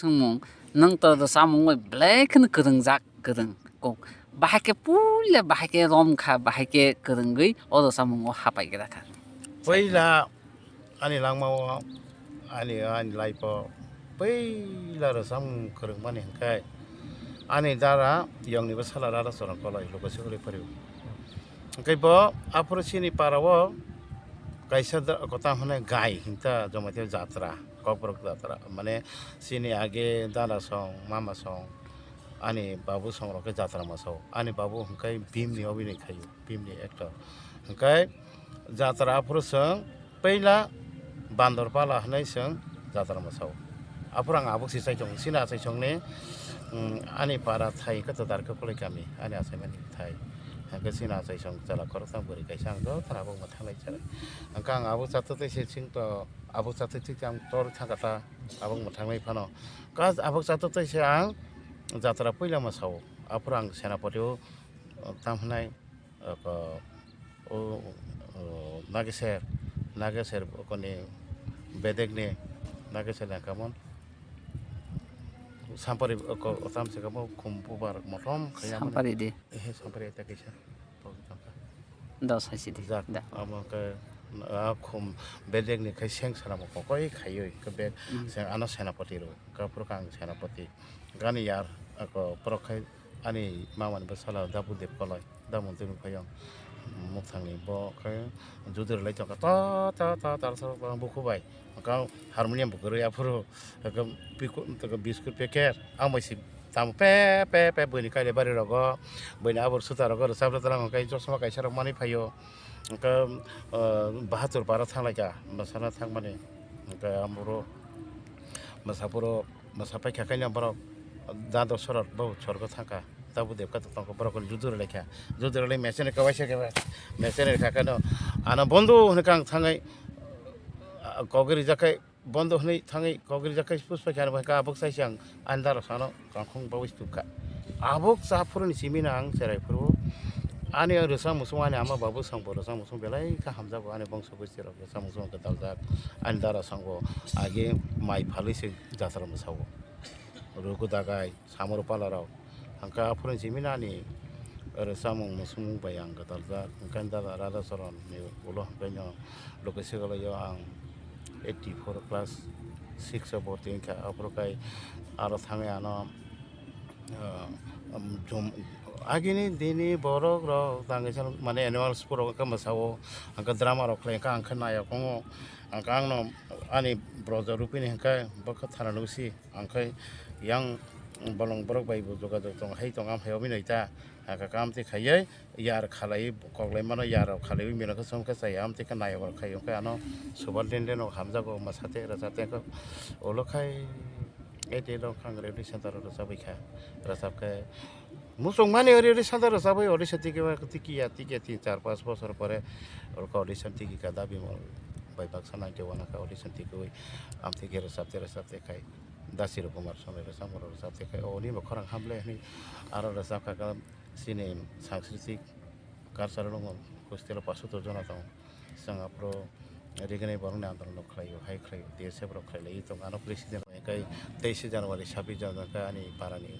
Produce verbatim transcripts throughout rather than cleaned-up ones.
Thwngmung, nwng to rwchapmung bai belai kheno kwrwngjak, kwrwng kok. Bahai khe puila, bahai khe romkha, bahai khe kwrwngwi o rwchapmungo hapai gra kha. Puila ani langmao, ani, ani life-o puila rwchapmung kwrwngmani hwnkhe ani dara yongni bwsala Radha Charan Koloi, Lokasi Koloi phariu. Hwnkhe bo aphuru chini para-o kaisa da-, kota hwnwi gai hinta Jamatia jatra. Kokborok jatra, mane chini age dada song, mama song, ani babu song rok khe jatra mwsao. Ani babu hwnkhe bhim ni obhinoi khaio, bhim ni actor. Hwnkhe jatra aphuru chwng puila Bandor Pala hwnwi chwng jatra mwsao. Aphuru ang abuk si chaichung, chini achaisong ni, mm, ani para thai khe Tadarka Koloi kami, ani achaimani thai. Hwnkhe chini achaisong chwla khoroksa bwrwi kaisa ang jotono abuk mwthang lai chara. Hwnkhe ang abuk chatwi twi se chwng to Abo chatwi twi ang tor thangkha ta, abo wng mwthangwi phano. Ka-, abo chatwi twi se ang jatra puila mwsao. Aphuru ang Senapati-o, o, tamo hwnai, o, ko-, o, o, Nageser, Nageser koni bedekni, Nageser ni kamon. Sampari, o, ko-, o, tamo se kamo khum bubar motom khaiyamani. Sampari di. Ehe, Sampari ta kaisa. Dos hai sidi. Jak, da. Amo khe, a, khum bedekni khai seng sana bo kokoi khaiwi, khe bed Mm. seng ano Senapati rw, khe aphuru khe ang Senapati. Gani yar, ako, borok khai ani mamani bwsala Dabu Deb Koloi, Dabu Deb Koloi ang mukhangni bo khai judur lai tongkha, ta, ta, ta, ta, ta, ta, buku bai. Kang harmonium bo kwrwi aphuru, kang piku-, kang biscuit packet, ang bai si tamo pe, pe, pe, buini kailai bari rogo, buini abor suta rogo, rwchap rwchap lang khe chosma kaisa rok manwi phaio. Khe, ah, Bahadur para thanglaikha, mwsana thangmani. Khe amoro mwsa phuru, mwsa paikha khe borok da dos sorok bo sorgo thangkha. Tabuk debka tongkha borok judur laikha. Judur lai mesene kawaisa khe mesene kha khe no. Ano bondo hwnwi kang thangwi, ah, kogwi rijak khai, bondo hwnwi thangwi kogwi rijak khai puspha khe ano bai kha abuk sai se ang ani dara sano kangkhung bawi stukha. Abuk cha phuruni simi no ang cherai phuru ani rwchap muchung ani ama babu song bo rwchap muchung belai kha hamjago ani bongso bwsirok rwchap muchung khe daljak ani dara song bo age mai phalwi se jatra mwsao. Rugu dagai. Samoro pala rok. Hwnkhe aphuru simi nani oro chamung musung bai ang kwtal jak. Hwnkhe dada Radha Charan ni ulo hwnkhe no loke segalaio ang eighty four class six o borti wngkha. Aphuru kai aro thangwi ano, ah, um, jom-, agini dini borok rok tangwi mane animals borok wngkha mwsao, hwnkhe drama rok khlai wngkha, ang khe nayok wngo. Hwnkhe ang no ani broja rupini hwnkhe bokha thana nugsi. Ang khe yang bolong borok bai bo jogajog tong hai tong, am hai obinoi ta, aka kam twi khaiwi yar khalaiwi koklai mano, yar rok khalaiwi mino khe chwng khe chaya, am twi khe nayok rok khai, hwnkhe ano superintendent rok hamjago, mwsa tei rwchap tei khe ulo khai eighty rok kha ang radio center o rwchapwi kha, rwchap khe muchung mani radio center rwchapwi audition tiki ba tiki ya tiki ya tin char panch bochor pore oro audition tiki kha, dabi mo bai baksa ninety one kha audition tikiwi, am twi khe rwchap tei rwchap tei khai. Dasi Rupamar Sonai rwchapmung rok rwchap tei khai, o nini bo khorang hamle hwnwi aro rwchap kha, kha chini Sanskriti Cultural Hostel o pasoto jona tongo. Chwng aphuru Rignai borokni andolon rok khlaio, hai khlaio, D S F rok khlai lai tongo. Ano president bai khai teis January, sabbish January khe ani parani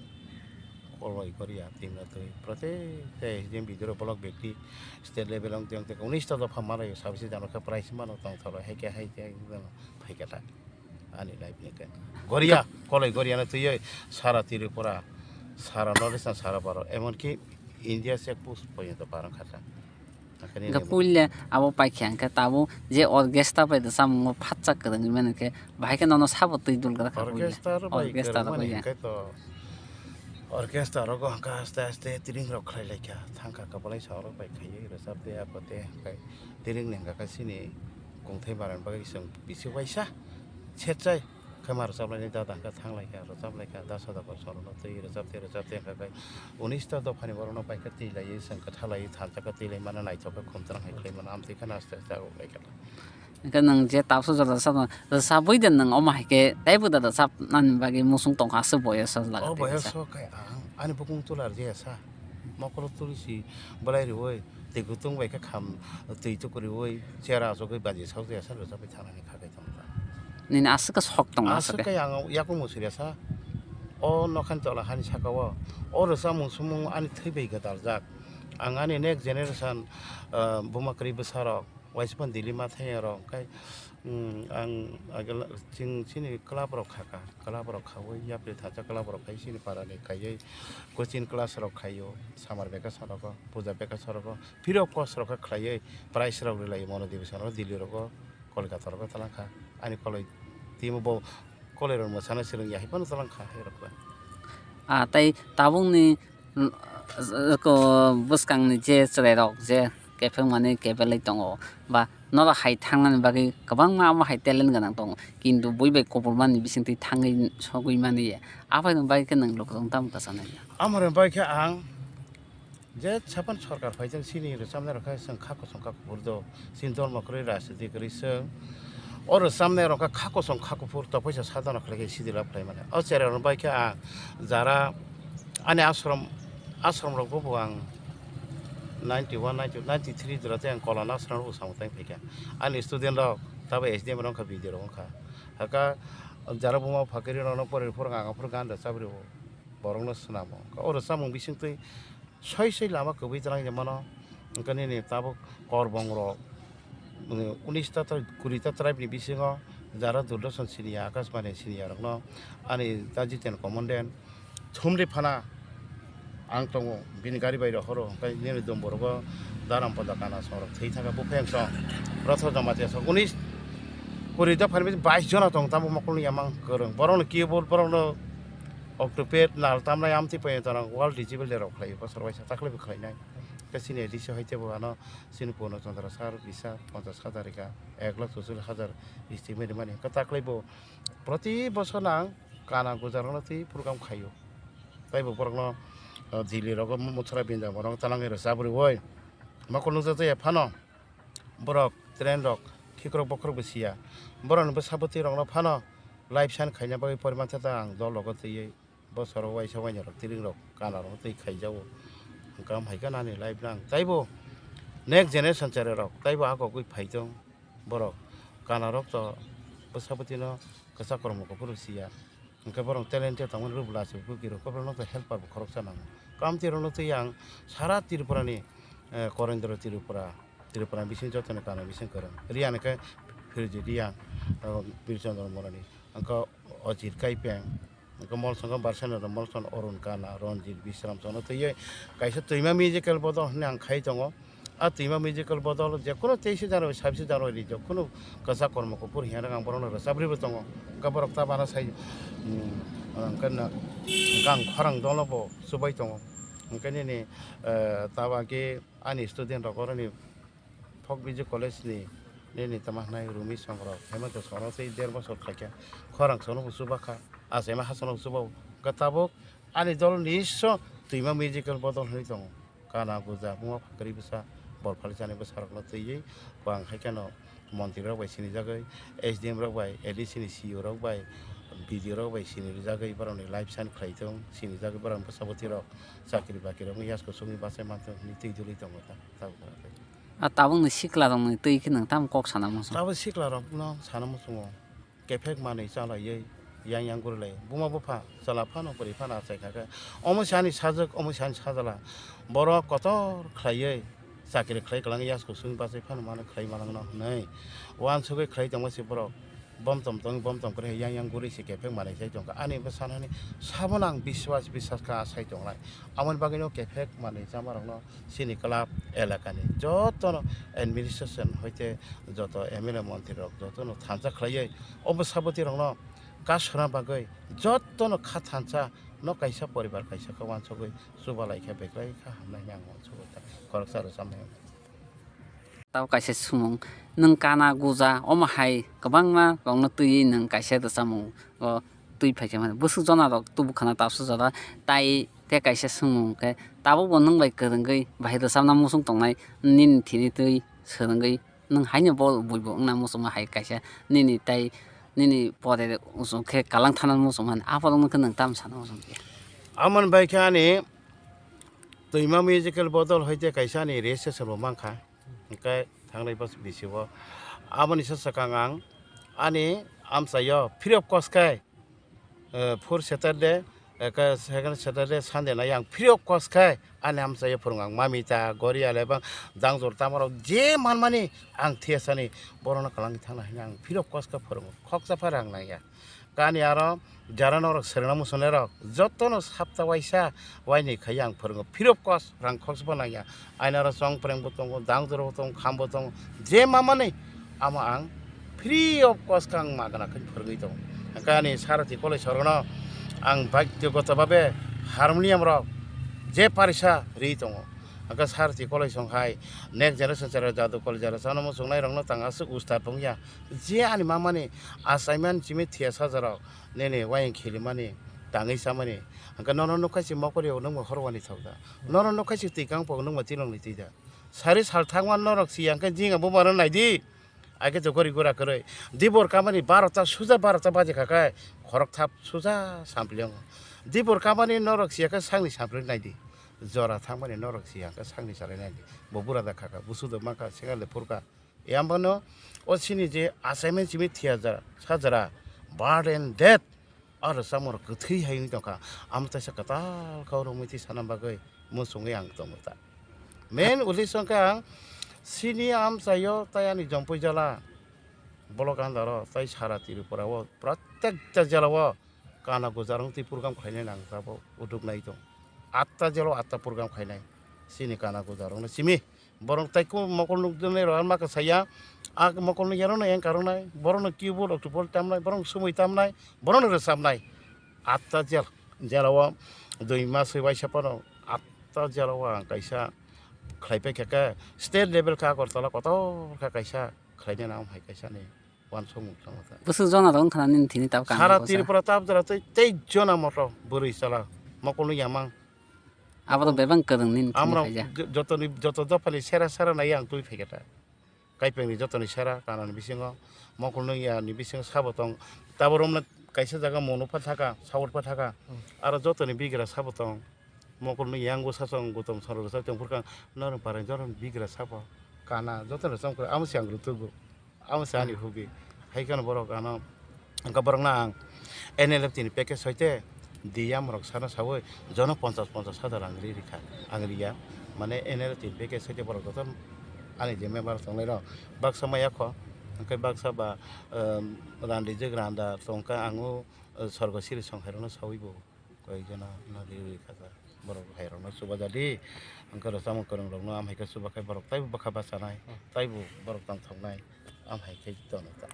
Koloi Goria team no twi protek tei H D M B D R O block bekti state level wng tong tei unis ta dopha malaio, sabbish January khe prize mano tong thoro, hai khe hai khe hai khe phai khe ta. Ani life ni khe. Goria, Koloi Goria no twiwi sara Tripura, sara North Eastern, sara Bharat, emonki India check post porjonto parang kha ta. Hwnkhe puila abo paikha hwnkhe tabuk je orchestra bai rwchapmungo phatsa kwrwngwi mani khe bahai khe nono sabo twi dul gra kha puila. Orchestra bai orchestra kwrwngmani hwnkhe to orchestra rogo hwnkhe aste aste tring rok khlai lai kha, thang kha kwplai sa rok bai khaiwi rwchap de abo de hwnkhe. Tring ni hwnkha khe chini kongthai barani bagwi chwng bisi uaisa setsai khe ma rwchap lainai dada hwnkhe thang lai kha, rwchap lai kha, dasa dapha chwng rwno twi rwchap tei rwchap tei hwnkha khe unis ta dophani borokno bai khe twi laiwi chwng kwtha laiwi thansa khe twi lai mano naithok khe khum twrang hai khlai mano amtwi kheno aste aste achuk lai kha. Hwnkhe nwng je tabukhe jora rwchapno rwchapwi de nwng omo hai khe teibo da rwchapnani bagwi muchung tongkha aswk boyoso laga tei kisa. O boyoso khe ang ani bukung tula rwjaya sa. Mokolo tuli si belai riwi twi kutung bai khe kham twi tukuriwi chera achugwi baji saukjaya sa rwchapwi thangnani kha khai tongkha. nini aswk khe sok tongo aswk aswk khe. Khe ang yakung muchuriya sa. O nokhani tola hani saka o. O rwchapmung sumung ani thwi bai gwdaljak. Ang ani next generation, ah, buma kwrwi bwsarok, waisa phano Delhi ma thangya rok, hwnkhe, mm, ang agel ching chini club rok khaka, club rok khaui yapri thacha club rok khai chini para ni khaiui coaching class rok khaio, summer vacation rogo, puja vacation rogo, free of cost rok khe khlaiui prize rok rwlai mono division rogo, Delhi rogo, Kolkata rogo talangkha, ani koloi timo bo koloi rok mwsana swrwngya hai phano talangkha hai rok. Ah, tei tabukni, mm, ko bwskangni je chwrairok je kepheng manwi kebelwi tongo, ba norok hai thangnani bagwi kwbangma amo hai talent gwnang tongo, kintu bui bai kubulmani bisingtwi thangwi sogwi mani ya. Aphai nwng bai khe nwng lukurok tamo kwchanai ya? Amoni bai khe ang je sapan sorkar phaijak chini rwchapnai rok khe chwng kha kosom kha kuphur do, chini dol ma kwrwi rajniti kwrwi chwng. O rwchapnai rok kha kosom kha kuphur tophaisa sadhana khlai khe sidi lab khlai mani. O cherai rok bai khe ang jara ani ashram, ashram rok bo ang ninety one, ninety, ninety three jora tei ang Kolana ashram rok samung tang phaikha. Ani student rok tabo S D M rok wngkha, B D rok wngkha. Haka jara buma phakiri rok no pori phuru ang phuru gan da chabri bo borok no swnamo. O rwchapmung bisingtwi soi soi lama kwbwi twlang ya mano. Hwnkhe nini tabuk korbong rok, mm, unis ta, kuri ta tribe ni bisingo jara Doordarshan siniya, Akashbani siniya rokno ani ta Jiten Commandant thumri phana ang tongo, bini gari bai rohoro, hwnkhe nini Dumborogo Daram Pada Kana songrok thwi thangkha, buphang song, Rotho Jamatia song, unis, kuri ta phaini bais jona tong tamo mokolni yamang kwrwng, borokno keyboard, borokno octopad, nal tamnai amtwi pai tongo, world disable day rok khlai, bosor waisa takhwlaibo khlainai. Hwnkhe chini A D C hai teibo ano chini Purno Chandra sir bisa ponchash hajar rika, ek lakh chuchullis hajar estimate mani. Hwnkhe takhwlaibo proti bosor nang kana gujarokno twi program khaio. Taibo borokno, o, Delhi rogo muchura binda borok talangwi rwchap rwui mokol nukjak ya phano borok train rok khikrok bokhorok bo siya. Borokni bwsa bwtwi rokno phano live sign khaina bagwi poriman thata ang dol rogo twiwi. Bosoro waisa wainwi rok tiring rok kana rok twi khaijago. Hwnkhe am hai khe nani life nang taibo next generation cherai rok taibo a kok wi phai tong borok kana rok to bwsa bwtwi no kwchak kormo kuphuru siya. Hwnkhe borok talented tongmani rwbwla se bwkirok borok no to helper bo khoroksa nango. Kamti rok no twi ang sara Tripura ni, eh, Korendra Tripura, Tripura bising joto ni kana bising kwrwng. Riya ni khe Philji Riya, eh, Birchandra Morani. Hwnkhe Ajit Kaipeng, hwnkhe Molsongkha Barsanero, Molson Arun Kana, Ranjit Bisram Chano twiwi kaisa Twima Musical Bodol hwnwi ang khai tongo. A Twima Musical Bodol jekunu teise January, sabise January jekunu kwchak kormo kuphur hiya rok ang borokno rwchapri bo tongo. Hwnkhe borok ta bana sai, mm, hwnkhe na, hwnkhe ang khorang dolo bo chubai tongo. Hwnkhe nini, eh, ta bagwi ani student rok oroni Folk Music College ni nini tama hwnai Rumi Songrok, Hemanta Songrok tei der bosor khlaikha. Khorang sono bo chubakha, achaima ha sono bo chubao. Hwnkhe tabuk ani dol nisso Twima Musical Bodol hwnwi tongo. Kana guja, buma phakri bwsa, bol phalichani bwsarokno twiwi bo ang hai kheno montri rok bai sinijagwi, S D M rok bai, A D C ni C E O rok bai, B D O rok bai sinijagwi borokni live sign khlai tong, sinijagwi borokni bwsa bwtwi rok chakri bakri rok wngya yasko songwi bachai mantong hwnwi twi dului tongo ta, tabuk. A tabukni siklarokni twi khe nwng tamo kok sana muchung? Tabuk siklarokno sana muchungo, kephek manwi chalaiwi yang yang gurilaio. Buma bupha chwla phano kwrwi phano achai kha khe, omo se ani sajwk, omo se ani sajwla. Borok kotor khlaiwi chakri khlai kwlangwi yasko songwi bachai phano mano khlai malangno hwnwi uansugwi khlai tongma se borok. Bom tom tong, bom tom kwrwi yang yang guri se kephek manwi chai tongkha. Ani bwsa nani sabono ang biswas, biswas kha achai tongnai. Aboni bagwino kephek manwi chamarokno chini club elakani jotono administration hoite joto M L A montri rok jotono thansa khlaiwi o bwsa bwtwi rokno kasuna bagwi jotono kha thansa no kaisa poribar kaisa khe uansugwi chubalai khe beklai kha hamnai hwnwi ang uansugwi ta khoroksa rwchapnai. Tabo kaisa sumung, nwng kana guja omo hai kwbangma rokno twiwi nwng kaisa rwchapmung o twi phaikha mani. Bwswk jona rok tubu khana tabsa jora tai tei kaisa sumung khe tabukbo nwng bai kwrwngwi bahai rwchapna muchung tongnai nini thini twi swrwngwi nwng haino bo buibo wngna muchungma hai kaisa nini tai nini pore uansuk khe kalang thana muchung mani aphuru nwng khe nwng tamo sana muchung khe. Amoni bai khe ani Twima Musical Bodol hoite kaisa ani registration bo mankha. Hwnkhe thangnai bos bisio aboni sa swkang ang ani amchaio free of cost khe, eh, fourth Saturday, eh, khe second Saturday, Sunday nai ang free of cost khe ani amchaio phwrwngo. Ang mamita, gori alebang, dangjor tamarok je manmani ang thiyasani borokno kwlangwi thangna hwnwi ang free of cost khe phwrwngo. Khoksa phai rang nangya. Kani aro jara norok serengna muchungnai rok jotono sapta waisa waini khai ang phwrwngo, free of cost rang khoroksa bo nangya. Aina aro chong preng bo tongo, dang jora bo tongo, kham bo tongo, je mamani amo ang free of cost khe ang magana khe phwrwngwi tongo. Kani Sarati College rokno ang bagyogoto babe harmonium rok je parisa ri tongo. Hwnkhe Sarati College song hai next generation chara jadu college jara chano muchungnai rokno tang aswk ustad wngya. Je ani mamani assignment simi thiya sajarok nini wayang khilimani tangwi chamani. Hwnkhe nono nukhaisi mokol rok nungma horwani thokda. Nono nukhaisi twi kangpok nungma tilongni twida. Sari sal thangma norok si hwnkhe jinga bumaro naidi. Aike to gori gura kwrwi. Dibor kamani barota suja barota baji khakai khorok thap suja sampliongo. Dibor kamani norok si hwnkhe sangni sampli naidi. Jora thangmani norok si hwnkhe sangni salai naidi. Bo burada khaka, busudo maka, sengal de phurka. Yambano o sini je assignment simi thiya jara, sajara, birth and death, aro samoro kwthwi hai wngwi tongkha. Amo taisa kwtal khe oro muithi sana bagwi muchungwi ang tongo ta. Main uddesho khe ang sini amchaio tai ani jompui jala, bolok andaro tai sara Tripura o protekta jala o kana gujarong twi program khlainai nang tabok uduk nai tong. Atta jala o atta program khlainai sini kana gujarong no simi. Borok tai kung mokol nukjaknai rok ma kwsaya. A mokol nukya rokno eng karoknai, borokno keyboard octopol tamnai, borokno sumui tamnai, borokno rwchapnai. Atta jel, jela o dui mas bai waisa phano atta jela o ang kaisa khlai paikha khe state level khe Agartala kotor khe kaisa khlainai nang hai kaisa ni uansukmung tongkha. Bwswk jona rok wngkha na nini thini tabuk Sara Tripura tabuk jora tei tei jona moto bwrwi chala mokol nukya mang. Abo to bebak kwrwng nini thani Amrok khaijak. Jo-, jotoni, joto dophani sera sera nai ang twi phaikha ta. Kaipengni jotoni sera kanani bisingo, mokolno yani bisingo sabo tong. Taboromno kaisa jaga mono pha thaka, sawor pha thaka. Hmm. Aro jotoni bigra sabo tong. Mokolno yango sasong gotom soro rwchap tong phurkha, norok parai joroni bigra sabo. Kana jotoni rwchap kwrwi, amo se ang rwtugo. Amo se ani hobby. Hai kheno borok ano, hwnkhe borokno ang N L F T ni package hoite D M rok sana sawi jono ponchas ponchas hajar ang ri rikha. Ang riya. Mane N L F T ni package hoite borok joto ani je member tongnai rok baksa maya kho. Hwnkhe baksa ba, um, randijwk randa tongkha ang o, uh, sorgo siri songkhairokno sawi bo. Koi jona no ri ri kha ta. Borok hai rok no chuba jadi. Ang khe rwchapmung kwrwng rok no am hai khe chuba khai borok taibo bwkha bachanai, hmm, taibo borok tongthoknai. Am hai khe tono ta.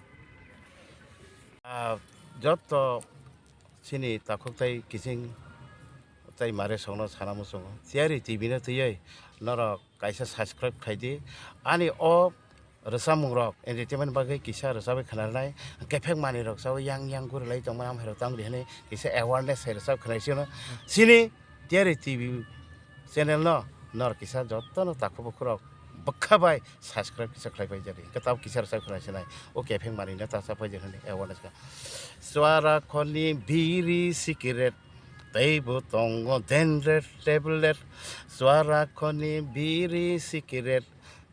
Ah, joto chini takhuk tai kiching tai mare song no sana muchungo. Tiyari T V no twiwi norok kaisa subscribe khai di. Ani o rwchapmung rok entertainment bagwi kisa rwchapwi khwnarnai, kephek manwi rok chawi yang yang guri lai tongmani amhai rok tamo di hwnwi kisa awareness hai rwchap khwnai sino. Chini Tiyari T V channel no nor kisa jotono takhuk bukhuk rok bwkha bai subscribe kisa khlai pai jadi. Hwnkhe tabuk kisa rwchap khwnai sinai. O kephek manwi no ta cha pai di hwnwi awareness kha. Chwra khoni biri cigarette, teibo tongo dendret tablet. Chwra khoni biri cigarette,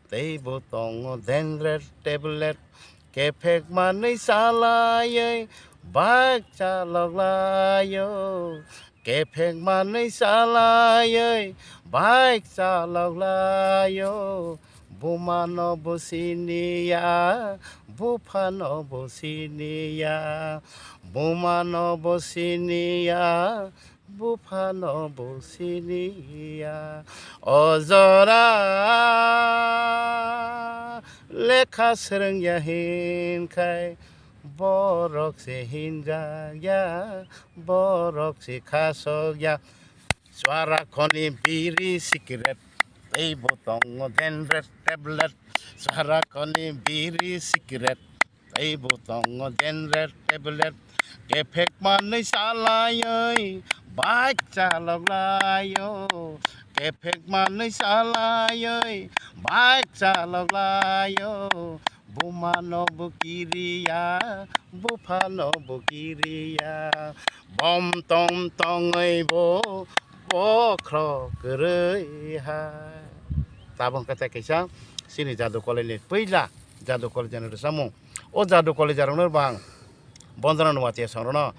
teibo tongo dendret tablet. Kephek manwi chalaiwi bike chalok laio. Kephek manwi chalaiwi bike chalok laio. Buma no bo siniya, bupha no bo siniya. Buma no bo siniya, bupha no bo siniya. O jora lekha swrwngya hinkhai, borok se hinjakya, borok se khasokya. Chwra khoni biri cigarette, teibo tongo dendret tablet. Chwra khoni biri cigarette, teibo tongo dendret tablet. Kephek manwi chalaiwi bike chalok laio. Kephek manwi chalaiwi bike chalok laio. Buma no bo kiriya, bupha no bo kiriya. Bom tom tongwi bo bokhro kwrwi hai. Tabuk khe tai kaisa chini Jadu College ni puila Jadu College ni rwchapmung. O Jadu College rokno bang Bondona Nuatia songrono,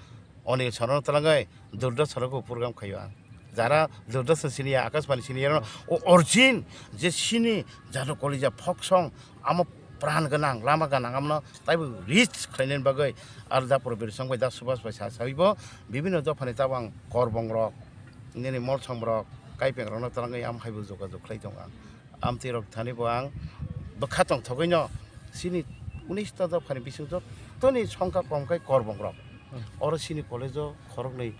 Onil songrono twlangwi Durdarshan rokbo program khaio ang. Jara Durdarshan siniya, Akashbani siniya rokno o origin je sini jado kolija folk song amo pran gwnang, lama gwnang amno taibo reach khlainani bagwi Arda Pro Birsong bai Da Subhas bai sa sawibo bibinno dophani tabang korbong rok, nini molsong rok, kaipeng rokno twlangwi am haibo jogajog khlai tongo ang. Amtwi rok thani bo ang bwkha tongthogwi no sini unis ta dophani bising jottoni songkha kom khai korbong rok. Hmm. Oro sini college o khoroknwi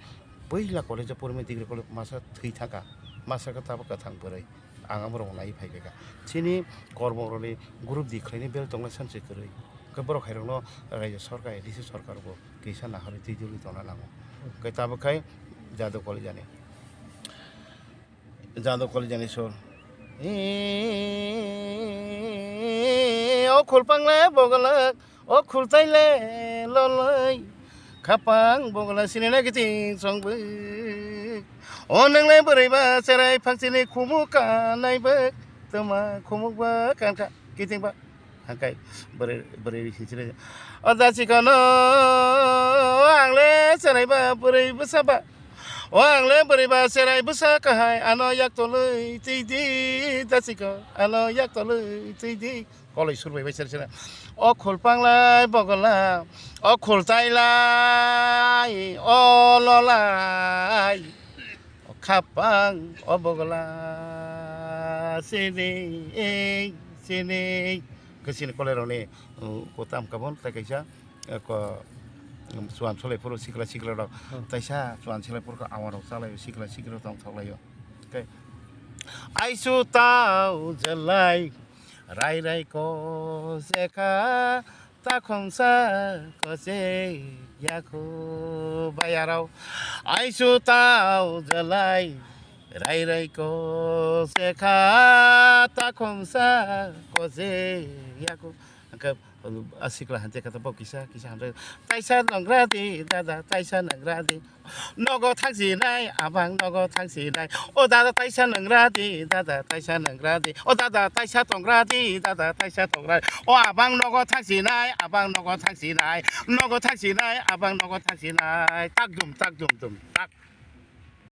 puila college o pormi degree college masa thwi thangkha, masa khe tabuk kwthang bwrwi. Ang amo rok nai phai kha. Sini korbong rokni group di khlaini bel tongnai sanse kwrwi. Khe borok hai rokno raijyo sorkar, A D C sorkar bo kisa nahari twi duli tongna nango. Khe tabuk khai jado college ani. Jado college ani sur. Ee, o khulpang le bogolak, o khultai le loloi, khapang bogolak sinina kiting songbwi. O nang le bwrwi ba cherai phak chini khumuk kanai bwk, toma khumuk ba kankha kiting ba. Hangkai bwrwi, bwrwi hinchini, "O dasikono, o ang le cherai ba bwrwi bwsa ba. O ang le bwrwi ba cherai bwsa kahai, ano yak tolwi twi di, dasiko, ano yak tolwi twi di." Koloi surbai bai sere sere. O khulpang lai bogola, o khultai lai, o lolai. O khapang, o bogla, sini, sini. Khe sini kolerokni, uh, kotam kabon, tai kaisa, eh, ko, um, chuan solai phuru sikla sikla rok. Hmm. Taisa chuan solai phuru ko awan rok chalai sikla sikla tong thok laio. Khe aisu tau jalai, rai rai ko jekha, Takhumsa kochek yakhu bayarao, aisu tau jalai, rai rai ko sekha, takhumsa kochek yakhu. Hingke, a sikla hante kata bo kisa, kisa hante, taisa nangra di, dada, taisa nangra di. Nogo thangsinai, abang nogo thangsinai. O dada taisa nangra di, dada taisa nangra di. O dada taisa tongra di, dada taisa tongra di. O abang nogo thangsinai, abang nogo thangsinai. Nogo thangsinai, abang nogo thangsinai. Tak dum, tak dum dum, tak.